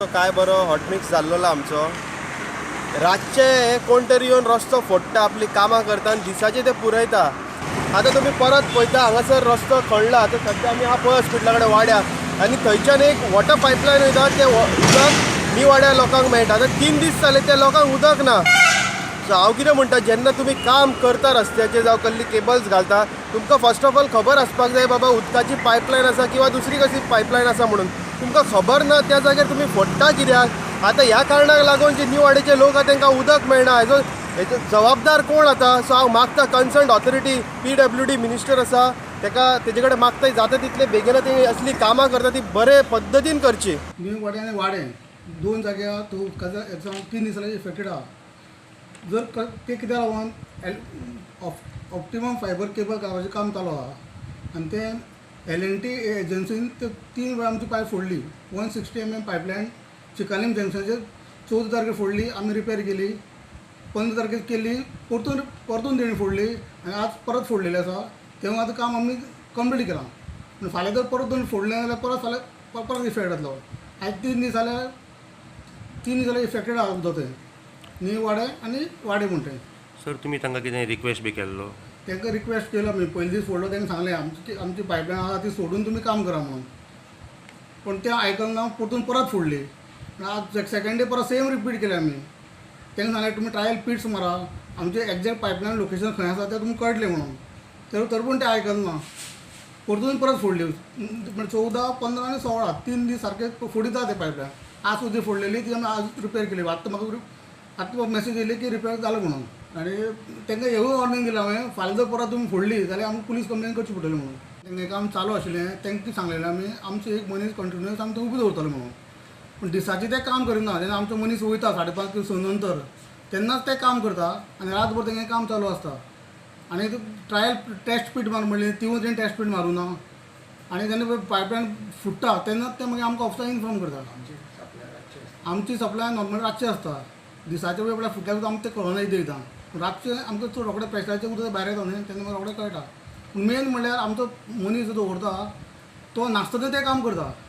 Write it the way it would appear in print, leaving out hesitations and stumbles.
काय बरो हॉटमिक्स जाल्लो आमचो. रातचे कोण तरी येवन रस्तो फोडटा, आपली कामां करता आनी दिसाचे ते पुरयता. आतां तुमी परत पळयता हांगासर रस्तो खणला. आतां सद्या आमी आहा पळय हॉस्पिटला कडेन वाड्या आनी थंयच्यान एक वॉटर पायपलायन वयता, तें उदक न्यू वाड्या लोकांक मेळटा. आतां 3 दीस जाले त्या लोकांक उदक ना. सो हांव कितें म्हणटा, जेन्ना तुमी काम करता रस्त्याचेर जावं कसली केबल्स घालता, तुमकां फर्स्ट ऑफ ऑल खबर आसपाक जाय बाबा उदकाची पायपलायन आसा किंवा दुसरी कसली पायपलायन आसा म्हणून. तुमकां खबर ना त्या जाग्यार तुमी फोडटा कित्याक? आतां ह्या कारणाक लागून जे न्यू वाडेचे लोक आहा तांकां उदक मेळना. हेजो जबाबदार कोण आतां? सो हांव मागता कन्सर्न ऑथॉरिटी PWD minister आसा तेका, तेजे कडेन मागता जाता तितले बेगीन ती असली कामां करता ती बरे पद्दतीन करची. न्यू वाडे आनी वाडे 2 जाग्यार तो उदकाचो एग्जाम 3 दिसांनी इफेक्टेड आहा. जर ते कित्याक लागून ऑप्टिमम फायबर केबल घालपाचें काम चालू आहा आनी तें L&T एजन्सीन ते 3 वेळा आमची पायप फोडली. 160 mm पायपलायन चिकालीम जंक्शनाचेर 14 तारखेर फोडली, आमी रिपेर केली. 15 तारखेर केली, परतून तेणी फोडली आनी आज परत फोडलेली आसा. तेव्हा आतां काम आमी कंप्लीट केलां. पूण फाल्यां जर परत दोन फोडलें जाल्यार परत फाल्यां परत इफेक्ट जातलो. आयज 3 दीस जाल्यार 3 दीस जाल्यार इफेक्टेड आहा उदक तें न्यू वाडे आनी वाडे म्हणटा. सर, तुमी तांकां कितें रिक्वेस्ट बी केल्लो? तांकां रिक्वेस्ट केलो आमी. पयले दीस फोडलो तेणें सांगलें आमची पायपलायन आहा ती सोडून तुमी काम करा म्हणून. पूण तें आयकना, परतून परत फोडली. आज सेकेंड डे परत सेम रिपीट केलें आमी. तेणें सांगलें तुमी ट्रायल पिट्स मारा, आमचें एग्जॅक्ट पायपलायन लोकेशन खंय आसा तें तुमकां कळटलें म्हणून. तर पूण तें आयकना, परतून परत फोडली. 14, 15 आनी 16 3 दीस सारके फोडिता ते पायपलायन. आज सुद्दां फोडलेली ती आमी आज रिपेर केली. आतां म्हाका आतां मॅसेज येयली की रिपेर जालो म्हणून. आनी तांकां हेवूय वॉर्निंग दिलां हांवें, फाल्यां जर परत तुमी फोडली जाल्यार आमकां पुलीस कंप्लेन करची पडटली म्हणून. तेंगे काम चालू आशिल्लें, तांकां सांगलेलें आमी आमचो एक मनीस कंटिन्युअस आमी थंय उबो दवरतलो म्हणून. पूण दिसाचें तें काम करिना. जेन्ना आमचो मनीस वयता 5:30 ते 6 नंतर तेन्नाच तें काम करता आनी रातभर तेंगे काम चालू आसता. आनी ट्रायल टेस्ट पीट मार म्हणली, तिवूय तेणें टेस्ट पीट मारूं ना. आनी जेन्ना पायपलायन फुट्टा तेन्नाच ते मागीर आमकां ऑफिसान इन्फॉर्म करता. आमची सप्लाय नॉर्मल रातची आसता. दिसाचे वेळ म्हळ्यार फुटल्यार आमकां तें कळना एकदां. रातचें आमकां चड रोखडें प्रेशराचें उदक भायर येता न्ही, तेन्ना रोखडें कळटा. मेन म्हणल्यार आमचो मनीस जो दवरता तो नासतना तें काम करता.